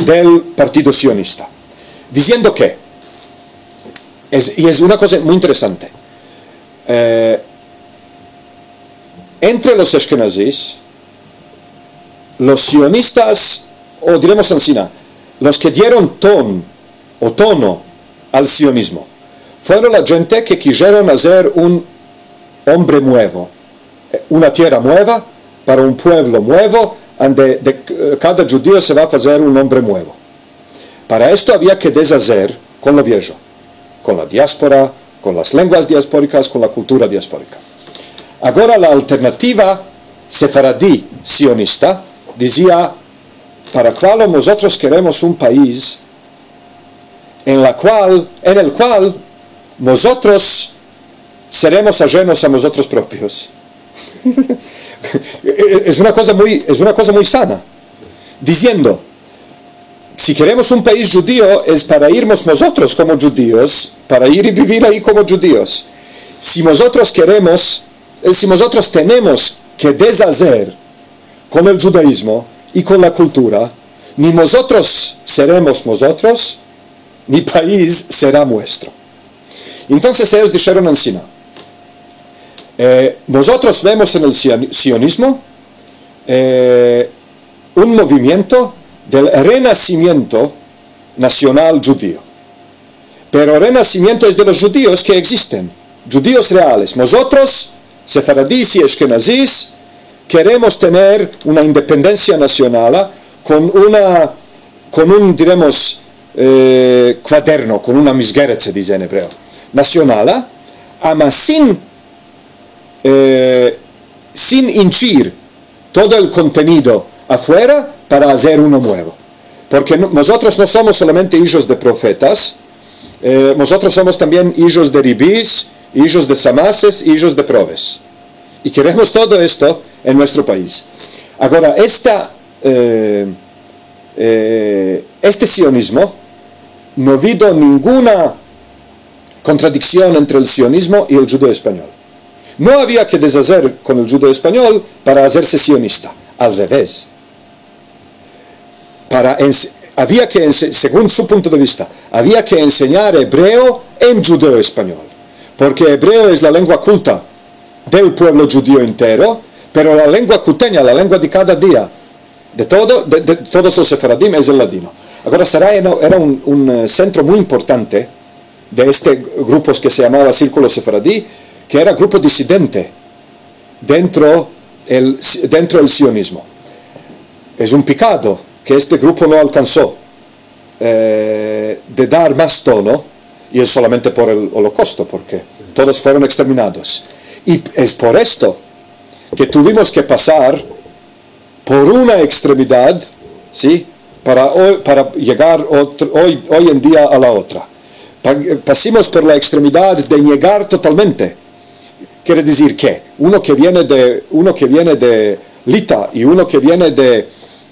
del Partido Sionista, diziendo ke, es, i es una koza muy interesante, e, entre los ashkenazis, los sionistas, o diremos ansina, los ke dieron ton o tono al sionizmo, fueron la djente ke kijeron azer un ombre muevo, e, una tierra mueva, para un puevlo muevo, ande de, e, kada djudio se va a fazer un ombre muevo. Para esto avia ke dezazer kon lo viejo, kon la diaspora, kon las lenguas diasporikas, kon la kultura diasporika. Agora la alternativa sefaradi sionista dizia, para kualo mozotros keremos un pais en la kual, en el kual mozotros seremos ajenos a mozotros propios. Es una koza muy, es una koza muy sana, diziendo, si keremos un pais djudio, es para irmos mozotros komo djudios, para ir i bivir ayi komo djudios. Si mozotros keremos, e, si mozotros tenemos ke dezazer kon el djudaizmo i kon la kultura, ni mozotros seremos mozotros, ni pais sera muestro. Entonses eyos disheron ansina, e, mozotros vemos en el sion-, sionizmo, e, un movimiento del renasimiento nasional djudio. Pero renasimiento es de los djudios ke egzisten, djudios reales. Mozotros, sefaradis i ashkenazis, keremos tener una independensia nasionala kon una, kon un, diremos, e, kuaderno, kon una mizgeret, se dize en ebreo, nasionala, ama sin, e, sin inchir todo el kontenido afuera para azer uno muevo. Porke no, mozotros no somos solamente ijos de profetas, e, mozotros somos tambien ijos de ribis, ijos de samases, ijos de proves. I keremos todo esto en muestro pais. Agora, esta, e, e, este sionizmo no vido ninguna kontradiksion entre el sionizmo i el djudeo-espanyol. No avia ke dezazer kon el djudeo-espanyol para azerse sionista. Al reves. Para ens-, avia ke ense-, segun su punto de vista, avia ke ensenyar ebreo en djudeo-espanyol, porke ebreo es la lengua kulta del puevlo djudio entero, pero la lengua kutenya, la lengua de kada dia, de todo, de, de todos los sefaradim, es el ladino. Agora, Sarai era, era un, un, e, sentro muy importante de este grupos ke se yamava Sirkulo Sefaradi, ke era grupo disidente dentro el, dentro el sionizmo. Es un pekado ke este grupo no alkanso, e, de dar mas tono, i es solamente por el Olokausto, porke todos fueron eksterminados. I es por esto ke tuvimos ke pasar por una ekstremidad, si, para oy, para yegar otr-, oy, oy en dia a la otra. Pa-, pasimos por la ekstremidad de negar totalmente. Kere dizir ke uno ke viene de, uno ke viene de Lita i uno ke viene de,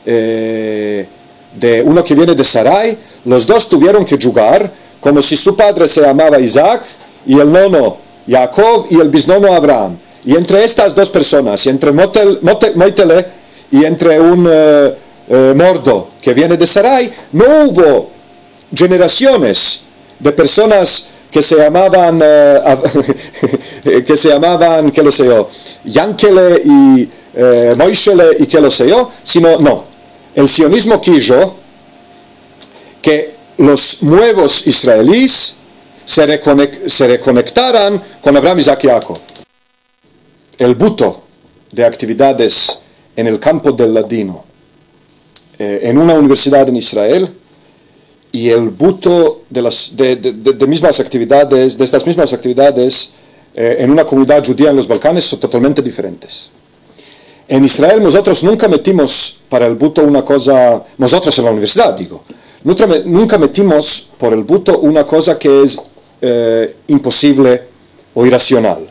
e, de uno ke viene de Sarai, los dos tuvieron ke djugar komo si su padre se yamava Izaak, i el nono Yaakov, i el biznono Avraham. I entre estas dos personas, i entre Motel-, Mote-, Moitele, i entre un, e, e, mordo ke viene de Sarai, no uvo jenerasiones de personas ke se yamavan, e, av-, ke se yamavan, ke lo se yo, Yankele i, e, Moishele i ke lo se yo, sino, no. El sionizmo kijo ke los muevos israelis se rekonek-, se rekonektaran kon Avraham, Izaak i Yaakov. El buto de aktividades en el kampo del ladino, eh, en una universidad en Israel, i el buto de las, de, de, de, de mizmas aktividades, de estas mizmas aktividades, eh, en una komunidad djudia en los Balkanes son totalmente diferentes. En Israel, mozotros nunka metimos para el buto una koza, mozotros en la universidad, digo, nunka me-, nunka metimos por el buto una koza ke es, eh, imposivle o irasional.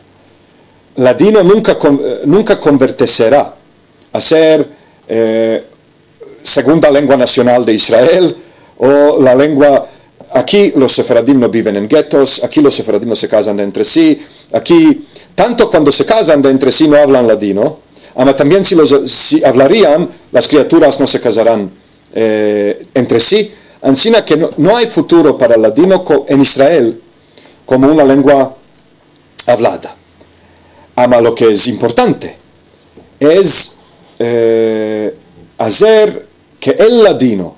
Ladino nunka kon-, eh, nunka konvertesera a ser, eh, segunda lengua nasional de Israel, o la lengua, aki los sefaradim no biven en getos, aki los sefaradim no se kazan de entre si, aki, tanto kuando se kazan de entre si no avlan ladino, ama tambien si los, si avlarian, las kriaturas no se kazaran, eh, entre si, ansina ke no, no ay futuro para el ladino ko-, en Israel komo una lengua avlada. Ama lo ke es importante es, eh, azer ke el ladino,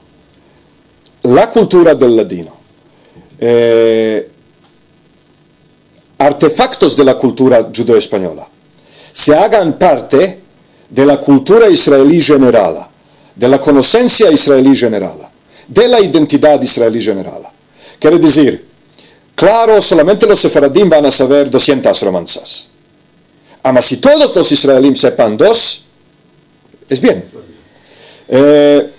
la kultura del ladino, eh, artefaktos de la kultura djudeo-espanyola se agan parte de la kultura israeli jenerala, de la konosensia israeli jenerala, de la identidad israeli jenerala. Kere dizir, klaro, solamente los sefaradim van a saver dosientas romansas. Ama si todos los israelim sepan dos, es bien. Eh,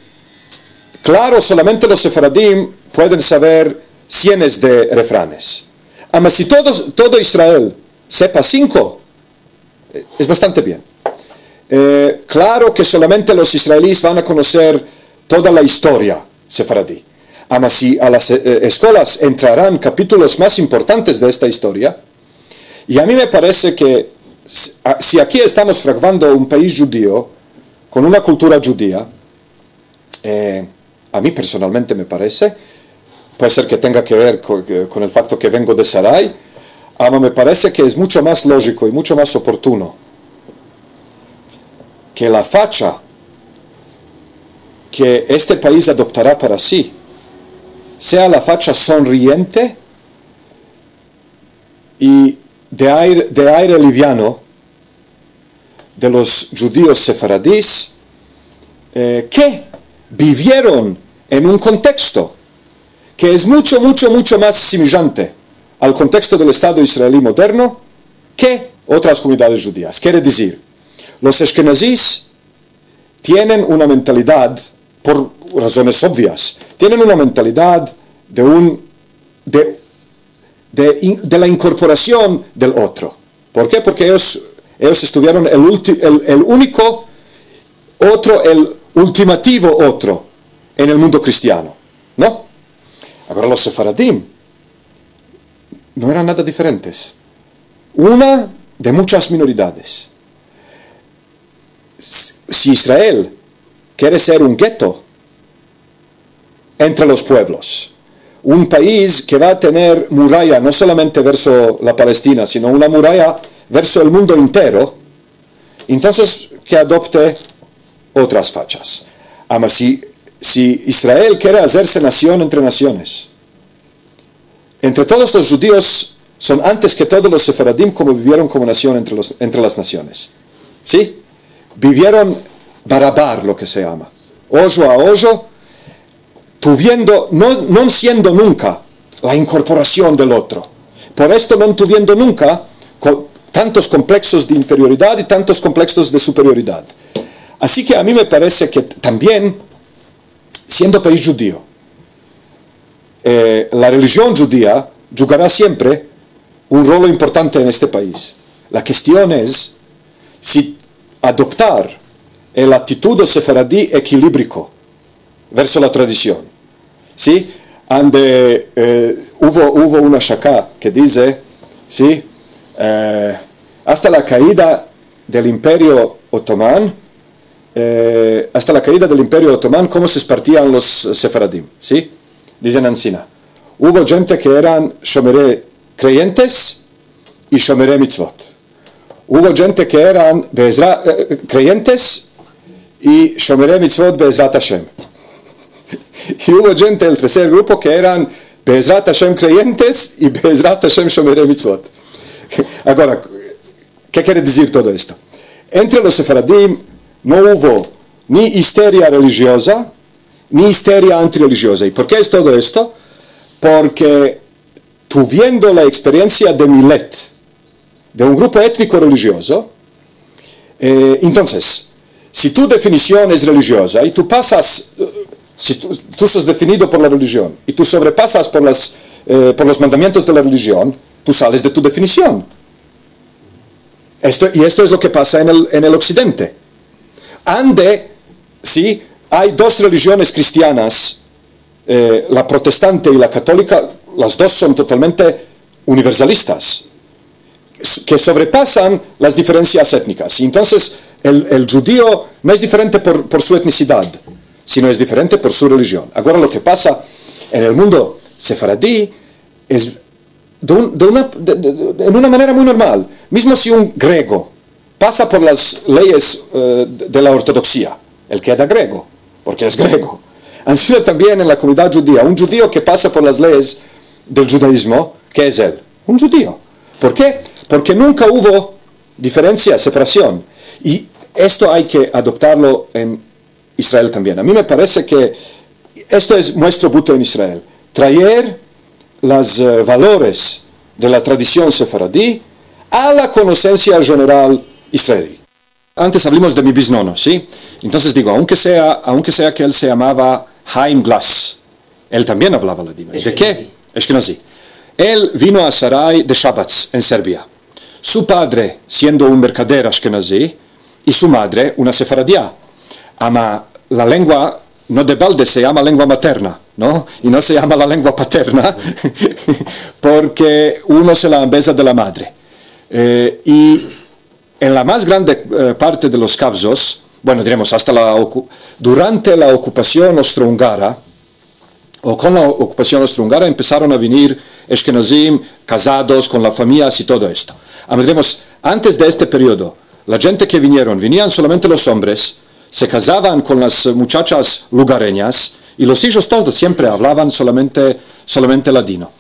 klaro, solamente los sefaradim pueden saver sienes de refranes. Ama si todos, todo Israel sepa sinko, eh, es bastante bien. Eh, klaro ke solamente los israelis van a konoser toda la istoria sefaradi. Ama si a las, eh, eskolas entraran kapitulos mas importantes de esta istoria, i a mi me parese ke si, a, si aki estamos fraguando un pais djudio kon una kultura djudia, eh, a mi personalmente me parese, puede ser ke tenga ke ver ko-, kon el fakto ke vengo de Sarai, ama me parese ke es muncho mas lojiko i muncho mas oportuno ke la facha ke este pais adoptara para si sea la facha sonriente i de aire, de aire liviano de los djudios sefaradis, eh, ke bivieron en un konteksto ke es muncho, muncho, muncho mas simijante al konteksto del Estado israeli moderno ke otras komunidades djudias. Kere dizir, los ashkenazis tienen una mentalidad, por razones obvias, tienen una mentalidad de un, de, de in-, de la inkorporasion del otro. Por ke? Porke eyos, eyos estuvieron el ulti-, el, el uniko otro, el ultimativo otro en el mundo kristiano, no? Agora los sefaradim no eran nada diferentes. Una de munchas minoridades. Si, si Israel kere ser un geto entre los puevlos, un pais ke va a tener muraya no solamente verso la Palestina, sino una muraya verso el mundo entero, entonses ke adopte otras fachas. Ama si, si Israel kere azerse nasion entre nasiones, entre todos los djudios son antes ke todo los sefaradim komo bivieron komo nasion entre los, entre las nasiones. Si? Bivieron barabar, lo ke se yama. Ojo a ojo, tuviendo, no, no siendo nunka la inkorporasion del otro. Por esto no tuviendo nunka ko-, tantos kompleksos de inferioridad i tantos kompleksos de superioridad. Ansi ke a mi me parese ke tambien, siendo pais djudio, eh, la relijion djudia djugara siempre un rol importante en este pais. La kestion es si adoptar el atitudo sefaradi ekilibriko verso la tradision. Si? Ande, eh, uvo, uvo una shaka ke dize, si? Eh, asta la kaida del Imperio Otoman, eh, asta la kaida del Imperio Otoman, komo se espartian los sefaradim, si? Dizen ansina. Uvo djente ke eran shomere kreyentes i shomere mitzvot. Uvo djente ke eran beezra-, eh, kreyentes i shomere mitzvot beezrat Hashem. I uvo djente, el terser grupo, ke eran beezrat Hashem kreyentes i beezrat Hashem shomere mitzvot. Agora, ke kere dizir todo esto? Entre los sefaradim no uvo ni isteria relijioza, ni isteria antirelijioza. I por ke es todo esto? Porke tuviendo la eksperiensia de milet, de un grupo etniko relijiozo, e, entonses, si tu definision es relijioza i tu pasas, e, si tu, tu sos definido por la relijion i tu sovrepasas por las, e, por los mandamientos de la relijion, tu sales de tu definision. Esto, i esto es lo ke pasa en el, en el oksidente. Ande, si, ay dos relijiones kristianas, e, la protestante i la katolika, las dos son totalmente universalistas, s-, ke sovrepasan las diferensias etnikas. I entonses, el, el djudio no es diferente por, por su etnisidad, sino es diferente por su relijion. Agora, lo ke pasa en el mundo sefaradi es de un, de una, de, de, de, en una manera muy normal. Mizmo si un grego pasa por las leyes, e, de, de la ortodoksia, el keda grego, porke es grego. Ansina tambien en la komunidad djudia, un djudio ke pasa por las leyes del djudaizmo, ke es el? Un djudio. Por ke? Porke nunka uvo diferensia, separasion. I esto ay ke adoptarlo en Israel tambien. A mi me parese ke esto es muestro buto en Israel. Traer las, e, valores de la tradision sefaradi a la konosensia jeneral israeli. Antes avlimos de mi biznono, si? Entonses digo, aunke sea, aunke sea ke el se yamava Haim Glass, el tambien avlava ladino. De ke? Eshkenazi. Eshkenazi. El vino a Sarai de Shabats, en Serbia. Su padre, siendo un merkader ashkenazi, i su madre, una sefaradia. Ama la lengua no de balde se yama lengua materna, no? I no se yama la lengua paterna, porke uno se la ambeza de la madre. E, i en la mas grande, e, parte de los kavzos, bueno, diremos, asta la oku-, durante la okupasion ostroungara, o kon la okupasion ostroungara, empesaron a venir eshkenazim kazados kon la famiyas i todo esto. Ama diremos, antes de este periodo, la djente ke vinieron, venian solamente los ombres, se kazavan kon las, e, muchachas lugarenyas, i los ijos todos siempre avlavan solamente, solamente ladino.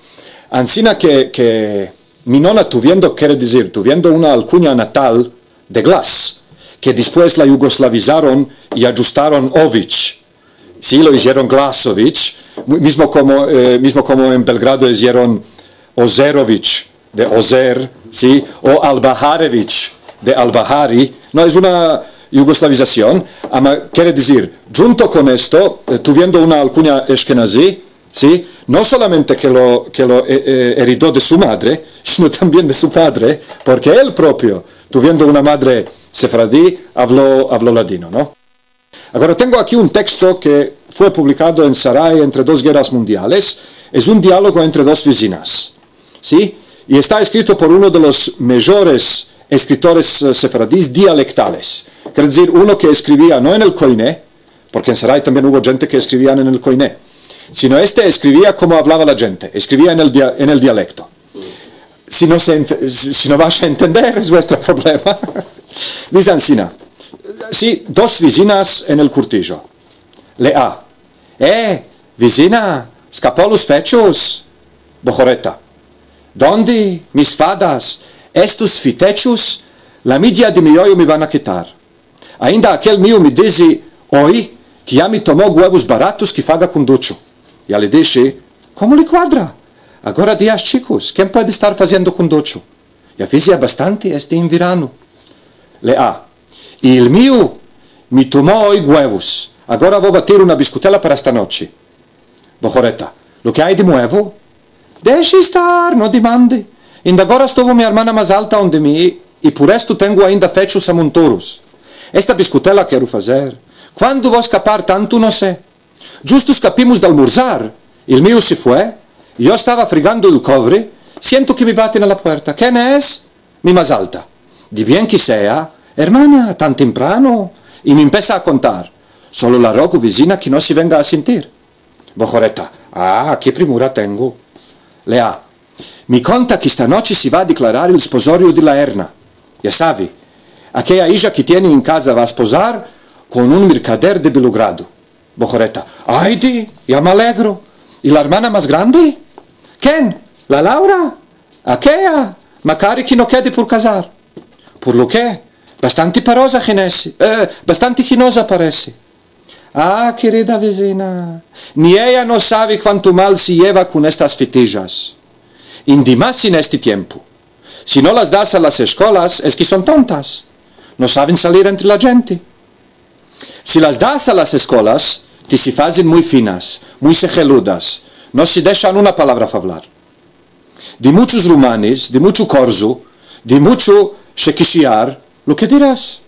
Ansina ke, ke mi nona tuviendo, kere dizir, tuviendo una alkunya natal de Glass, ke despues la yugoslavizaron i adjustaron Ovich. Si, lo izieron Glasovich, mu-, mizmo komo, e, mizmo komo en Belgrado izieron Ozerovich, de Ozer, si, o Albaharevich, de Albahari. No, es una yugoslavizasion, ama, kere dizir, djunto kon esto, e, tuviendo una alkunya eshkenazi, si, no solamente ke lo, ke lo, e, e, eridó de su madre, sino tambien de su padre, porke el propio, tuviendo una madre sefaradi, avlo, avlo ladino, no? Agora, tengo aki un teksto ke fue publikado en Sarai entre dos gerras mundiales. Es un dialogo entre dos vizinas, si? I esta eskrito por uno de los mejores eskritoris, e, sefaradis dialektales. Kere dizir, uno ke eskrivia no en el koine, porke en Sarai tambien uvo djente ke eskrivian en el koine, sino este eskrivia komo avlava la djente, eskrivia en el dia-, en el dialekto. Si no se ent-, si no vash a entender, es vuestro problema. Dize ansina, si, dos vizinas en el kurtijo. Le a: "E, vizina, skapo los fechos?" Bohoreta: "Dondi, mis fadas, estos fitechos, la midia de mi yoyo mi van a kitar. Ainda akel miu mi dize oy ke ya mi tomo guevos baratos ke faga kon ducho." Ya le dishe: "Komo le kuadra? Agora dias chikos, ken puede estar faziendo kon ducho? Ya fiz ya bastante este inverano." Le a: "I el miu mi tomo oy guevos. Agora vo batir una biskutela para esta noche." Bohoreta: "Lo ke ay de muevo?" "Deshe estar, no demande. Inda agora estuvo mi ermana mas alta onde mi, i por esto tengo ainda fechos amontoros. Esta biskutela kero fazer. Kuando vo eskapar tanto, no se. Djusto eskapimos de almorzar, el miu se fue, i yo estava fregando el kovre, siento ke me baten a la puerta. Ken es?" "Mi mas alta." "De bien ke sea, ermana, tan temprano." I me empesa a kontar. "Solo la rogo, vizina, ke no se venga a sentir." Bohoreta: "A, ke primura tengo." Le a: "Mi konta ke esta noche se va a deklarar el spozorio de la erna. Ya save, akeya ija ke tiene en kaza va a spozar kon un merkader de Belogrado." Bohoreta: "Ayde, ya me alegro. I la ermana mas grande?" "Ken? La Laura? Akeya, makari ke no kede por kazar." "Por lo ke? Bastante paroza genesi, e, bastante hinoza parese." A, kerida vezina, ni eya no save kuanto mal si yeva kon estas fitijas. Indi mas en este tiempo. Si no las das a las eskolas, es ke son tontas. No saven salir entre la djente. Si las das a las eskolas, te si fazen muy finas, muy seheludas, no si deshan una palavra favlar. Di muchos rumanes, di mucho korzo, di mucho shekishiar, lo ke diras.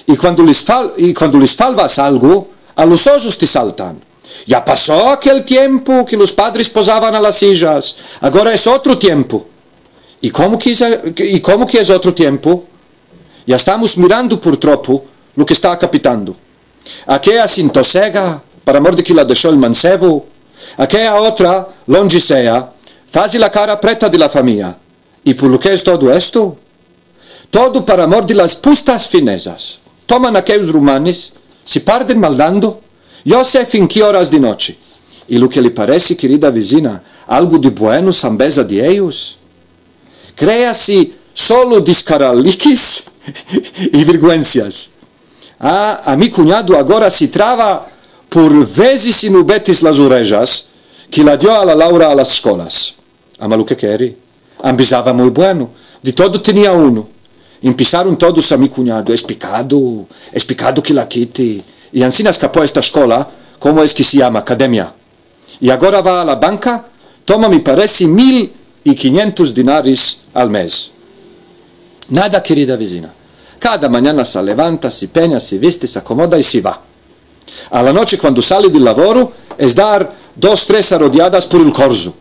I kuando les fal-, i kuando les falvas algo, a los ojos te saltan. Ya paso akel tiempo ke los padres pozavan a las ijas, agora es otro tiempo. I komo ke es, i komo ke es otro tiempo? Ya estamos mirando por tropo lo ke esta akapitando. Akeya se entosega, par amor de ke la desho el mansevo. Akeya otra, londje sea, faze la kara preta de la famiya. I por lo ke es todo esto? Todo par amor de las pustas finezas. Toman akeyos rumanes, se parden maldando, yo se fin ke oras de noche. I lo ke le parese, kerida vezina, algo de bueno sambeza de eyos. Krease solo deskaralikis i verguensas. A, a mi kunyado agora se trava por vezes i nubetes las orejas ke la dio a la Laura a las eskolas. Ama lo ke kere. Ambizava muy bueno. De todo tenia uno. Empesaron todos a mi kunyado: es pekado, es pekado ke la kite. I ansina eskapo esta eskola, komo es ke se yama, akademia. I agora va a la banka, toma, me parese, mil i kinyentos dinares al mez. Nada, kerida vezina. Kada manyana se levanta, se penya, se viste, se akomoda i se va. A la noche, kuando sale del lavoro, es dar dos, tres arodiadas por el korzo.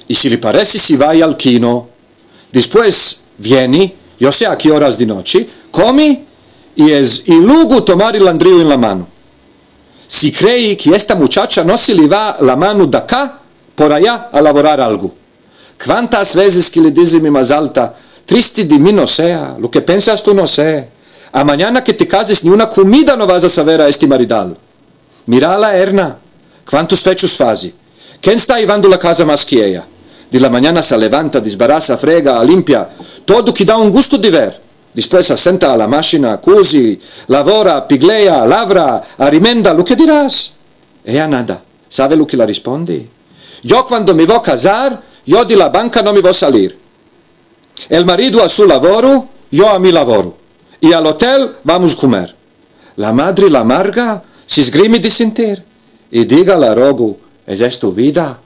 I si le parese, se va al kino. Despues viene, yo se a ke oras de noche, kome, i es, i luego tomar el landrio en la mano. Si kree ke esta muchacha no se le va la mano de aka por aya a lavorar algo. Kuantas vezes ke le dize mi mazalta: triste de mi no sea, lo ke pensas tu no se. Amanyana ke te kazes ni una komida no vas a saver a este maridal. Mirala, Erna, kuantos fechos faze. Ken esta yevando la kaza mas ke eya? De la manyana se levanta, desbarasa, frega, limpia, todo ke da un gusto de ver. Despues se senta a la mashina, kuze, lavora, piglea, lavra, arimenda, lo ke diras. Eya nada. Save lo ke la responde? Yo kuando me vo kazar, yo de la banka no me vo salir. El marido a su lavoro, yo a mi lavoro. I al otel vamos komer. La madre, la amarga, se esgrime de sentir. I diga, la rogo, es esto vida?